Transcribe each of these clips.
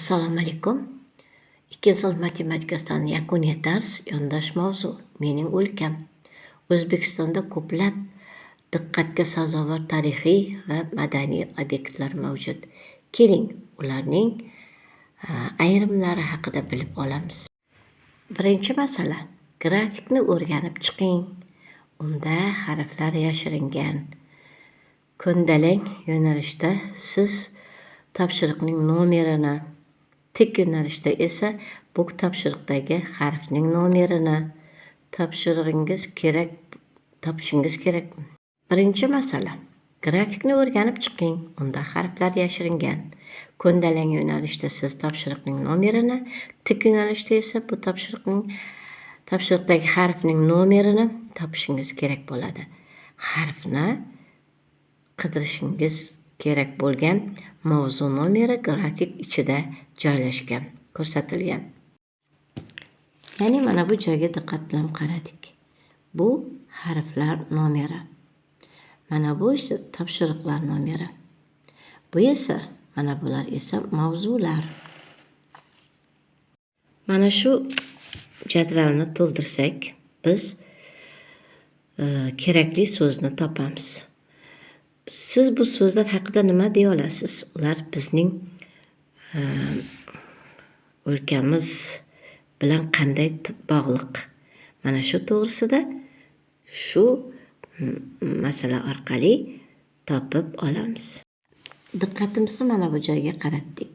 Assalomu alaykum. Ikkinchi sinf matematikasidan yakuniy dars, yondosh mavzu "Mening o'lkam". O'zbekistonda ko'plab diqqatga sazovor tarixiy va madaniy obyektlar mavjud. Keling, ularning ayrimlari haqida bilib olamiz. Birinchi masala. Grafikni o'rganib chiqing. Unda harflar yashiringan. Ko'ndalang yo'nalishda siz topshiriqning nomerini, tik yo'nalishda esa bu topshiriqdagi harfning nomerini topishingiz kerak. Birinchi masala. Grafikni o'rganib chiqing. Unda harflar yashiringan. Ko'ndalang yo'nalishda siz topshiriqning nomerini, tik yo'nalishda esa bu topshiriqdagi harfning nomerini topishingiz kerak bo'ladi. Harfni qidirishingiz kerak bo'lgan mavzu nomeri grafik ichida joylashgan, ko'rsatilgan. Ya'ni mana bu joyga diqqat bilan qaradik. Bu harflar nomeri. Mana bu esa topshiriqlar nomeri. Bu esa, mana bular esa mavzular. Mana shu jadvalni to'ldirsak, biz kerakli so'zni topamiz. Siz bu so'zlar haqida nima deya olasiz? Ular bizning o'lkamiz bilan qanday bog'liq? Mana shu to'g'risida shu masala orqali topib olamiz. Diqqatimizni mana bu joyga qaratdik.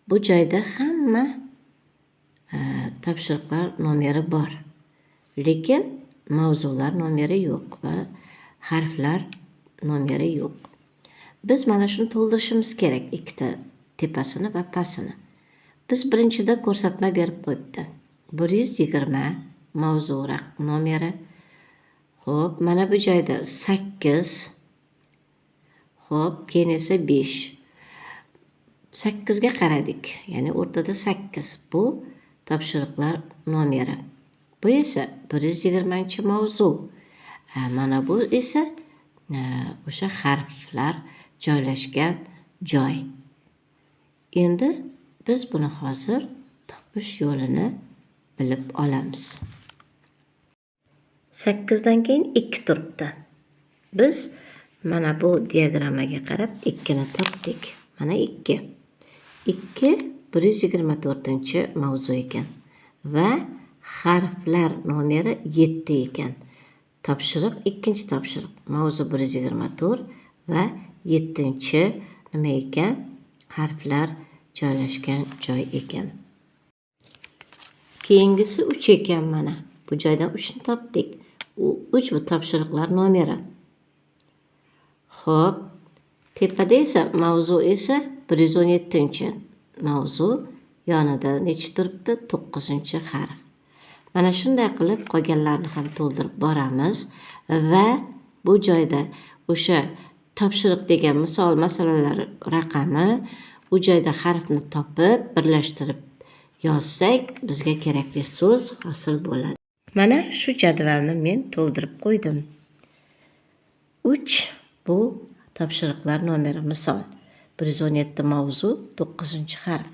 Bu joyda hamma topshiriqlar nomeri bor. Lekin mavzular nomeri yo'q va harflar nomeri yo'q. Biz mana shuni to'ldirishimiz kerak, ikkita tepasini va pastini. Biz birinchida ko'rsatma berib qo'yibdi. 120 mavzu nomeri. Xo'p, mana bu joyda 8. Xo'p, keyin esa 5. 8 ga qaradik. Ya'ni o'rtada 8. Bu topshiriqlar nomeri. Bu esa 120-mavzu. Mana bu esa o'sha harflar joylashgan joy. Endi biz buni hozir topish yo'lini bilib olamiz. 8 dan keyin 2 turibdi. Biz mana bu diagrammaga qarab 2 ni topdik. Mana 2. 2 124-mavzu ekan va harflar nomeri 7 ekan. Topshiriq ikkinchi topshiriq. Mavzu 124 va 7 nima ekan? Harflar joylashgan joy ekan. Keyingisi 3 ekan mana. Bu joydan 3 ni topdik. U 3 bu topshiriqlar nomeri. Xo'p, tepada esa mavzu esa 117-mavzu, yonida nechi turibdi? 9-harf. Mana shunday qilib qolganlarni ham to'ldirib boramiz va bu joyda o'sha topshiriq degan misol masalalar raqami, u joyda harfni topib, birlashtirib yozsak, bizga kerakli so'z hosil bo'ladi. Mana shu jadvalni men to'ldirib qo'ydim. 3 bu topshiriqlar nomeri, misol. 117 mavzu, 9-harf.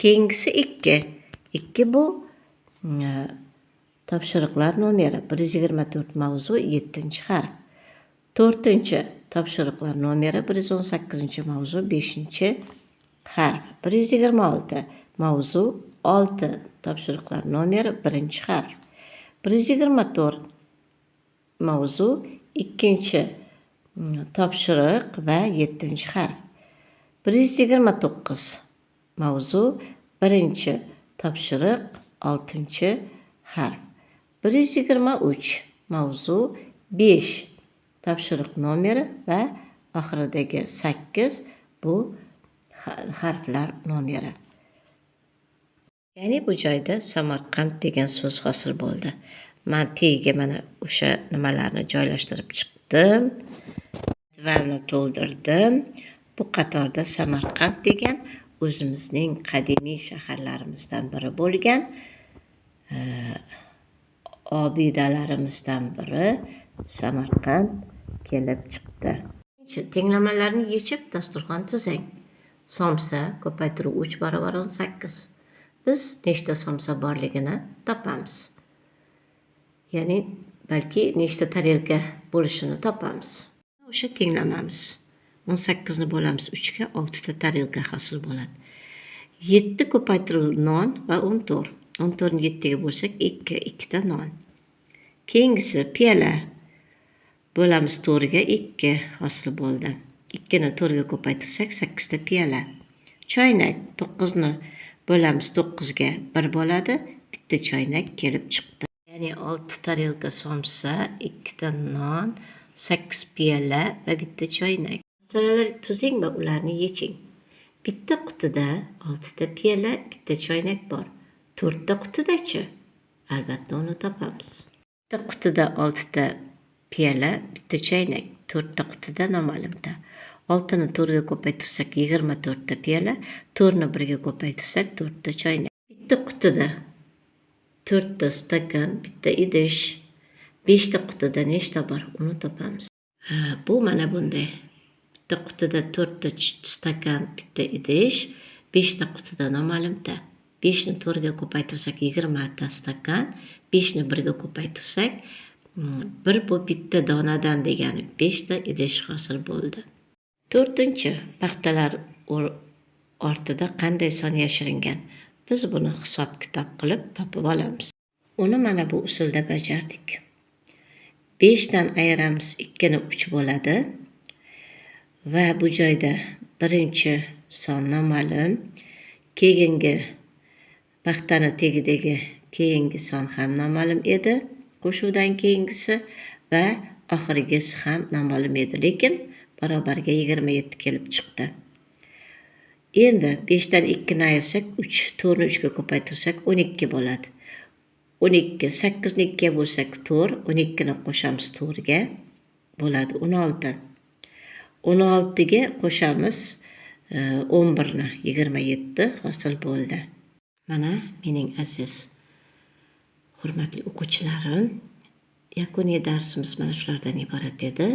Keyingisi 2. 2 bu topshiriqlar nomeri, 124 mavzu, 7-harf. 4 topshiriqlar nomeri, 118 mavzu, 5 harf. 126 mavzu, 6 topshiriqlar nomeri, 1 harf. 124 mavzu, ikkinchi topshiriq va 7-harf. 129 mavzu, birinchi topshiriq, 6-harf. 123 mavzu, 5 topshiriq nomeri va oxiridagi 8 bu harflar nomeri. Ya'ni bu joyda Samarqand degan so'z hosil bo'ldi. Man tagiga mana o'sha nimalarni joylashtirib chiqdim. Jadvalni to'ldirdim. Bu qatorda Samarqand degan o'zimizning qadimiy shaharlarimizdan biri bo'lgan, obidalarimizdan biri Samarqand kelib chiqdi. Tenglamalarni yechib, dasturxon tuzang. Somsa ko'paytiruv 3 barobar 18. Biz nechta somsa borligini topamiz. Ya'ni balki nechta tarelka bo'lishini topamiz. O'sha tenglamamiz. 18 ni bo'lamiz 3 ga, 6 ta tarelka hosil bo'ladi. 7 ko'paytiruv non va 14. 14 ni 7 ga bo'lsak 2, 2 ta non. Keyingisi piyola bo'lamiz 4 ga 2 hosil bo'ldi. 2 ni 4 ga ko'paytirsak 8 ta piyola. Choynak 9 ni bo'lamiz 9 ga 1 bo'ladi. Bitta choynak kelib chiqdi. Ya'ni 6 tarelka somsa, 2 ta non, 8 piyola va bitta choynak. Masalalar tuzing va ularni yeching. Bitta qutida 6 ta piyola, bitta choynak bor. 4 ta qutida-chi? Albatta uni topamiz. Bitta qutida 6 ta piyola, bitta choynak. 4 ta qutida noma'lumta. 6 ni 4 ga ko'paytirsak 24 ta piyola, 4 ni 1 ga ko'paytirsak 4 ta choynak. Bitta qutida 4 ta stakan, bitta idish. 5 ta qutida nechta bor? Uni topamiz. Bu mana bunday. Bitta qutida 4 ta stakan, bitta idish, 5 ta qutida noma'lumta. 5 ni 4 ga ko'paytirsak 20 ta stakan, 5 ni 1 ga ko'paytirsak 1 bu bitta donadan degani 5 ta idish hosil bo'ldi. 4-chi paxtalar ortida qanday son yashiringan? Biz buni hisob-kitob qilib topib olamiz. Uni mana bu usulda bajardik. 5 dan ayiramiz 2 ni 3 bo'ladi. Va bu joyda birinchi son noma'lum, keyingi paxtani tagidagi keyingi son ham noma'lum edi, qo'shuvdan keyingisi va oxirgisi ham noma'lum edi, lekin barobarga 27 kelib chiqdi. Endi 5 dan 2 ni ayirsak 3, 4 ni 3 ga ko'paytirsak 12 bo'ladi. 12, 8 ni 2 ga bo'lsak 4, 12 ni qo'shamiz 4 ga bo'ladi 16. 16 ga qo'shamiz 11 ni, 27 hosil bo'ldi. Mana mening aziz hurmatli o'quvchilarim, yakuniy darsimiz mana shulardan iborat edi.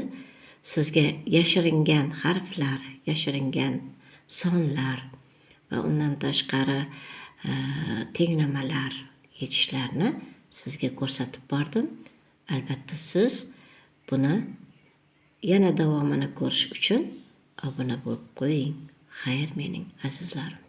Sizga yashiringan harflar, yashiringan sonlar va undan tashqari tenglamalar yechishlarni sizga ko'rsatib bordim. Albatta siz buni yana davomini ko'rish uchun obuna bo'lib qo'ying. Xayr mening azizlarim.